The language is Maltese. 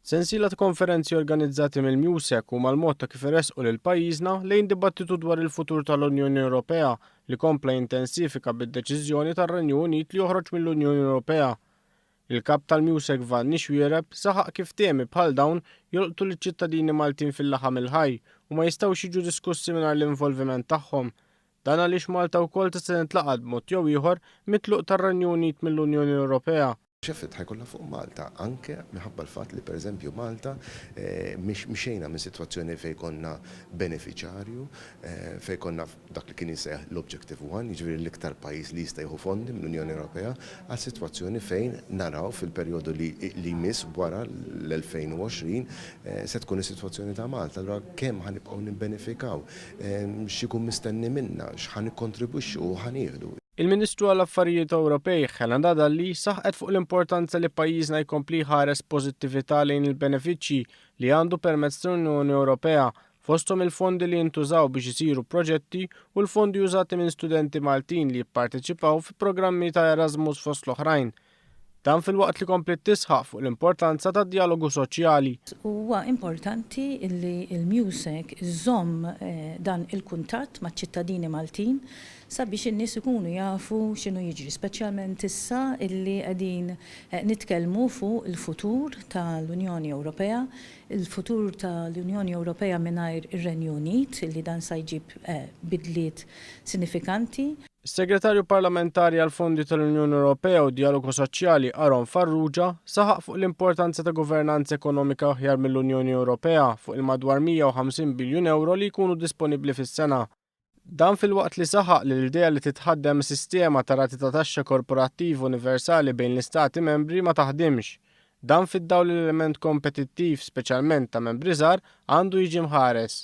Sensiela ta' konferenzi organizzati mill-MUSEC huma l-mod ta' kif iressqu lil pajjiżna lejn dibattitu dwar il-futur tal-Unjoni Ewropea li kompla jintensifika bid-deċiżjoni tar-Renju Unit li joħroġ mill-Unjoni Ewropea. Il-Kap tal-MUSEC Vanni Xuereb saħaq kif temi bħal dawn jolqtu liċ-ċittadini Maltin fil-laħam il-ħaj u ma jistgħux jiġu diskussi mingħajr l-involviment tagħhom. Dan għaliex Malta wkoll tista' tintlaqat b'mod jew ieħor mit-tluq tar-Renju Unit mill-Unjoni Ewropea. X'effett ħa jkollha fuq Malta anke minħabba l-fatt li pereżempju Malta mxejna minn sitwazzjoni fejn konna benefiċarju, fejn konna dak li kien jissejjaħ l-Objective One, jiġifieri l-iktar pajjiż li jista' jieħu fondi mill-Unjoni Ewropea, għal sitwazzjoni fejn naraw fil-perjodu li jmiss wara l-2020 se tkun is-sitwazzjoni ta' Malta. Allura kemm ħa nibqgħu nibbenefikaw, x'ikun mistenni minna, x'ħa nikkontribwixxu u ħa nieħdu. Il-Ministru għall-Affarijiet Ewropej Helena Dalli saħqet fuq l-importanza li pajjiżna jkompli jħares b'pożittività lejn il-benefiċċji li għandu permezz tal-Unjoni Ewropea, fosthom il-fondi li jintużaw biex isiru proġetti u l-fondi użati minn studenti Maltin li jipparteċipaw fi programmi ta' Erasmus fost l-oħrajn. Dan filwaqt li kompliet tisħaq fuq l-importanza tad-djalogu soċjali. Huwa importanti li l-MUSEC iżżomm dan il-kuntatt maċ-ċittadini Maltin sabiex in-nies ikunu jafu x'inhu jiġri, speċjalment issa li qegħdin nitkellmu fuq il-futur tal-Unjoni Ewropea, il-futur tal-Unjoni Ewropea mingħajr ir-Renju Unit, li dan sa jġib bidliet sinifikanti. Is-Segretarju Parlamentari għall-Fondi tal-Unjoni Ewropea u d-Djalogu Soċjali Aaron Farrugia saħaq fuq l-importanza ta' governanza ekonomika aħjar mill-Unjoni Ewropea fuq il-madwar 150 biljun ewro li jkunu disponibbli fis-sena. Dan filwaqt li saħaq li l-idea li titħaddem sistema ta' rati ta' taxxa korporattiva universali bejn l-istati membri ma taħdimx. Dan fid-dawl li l-element kompetittiv, speċjalment ta' membri żgħar, għandu jiġi mħares.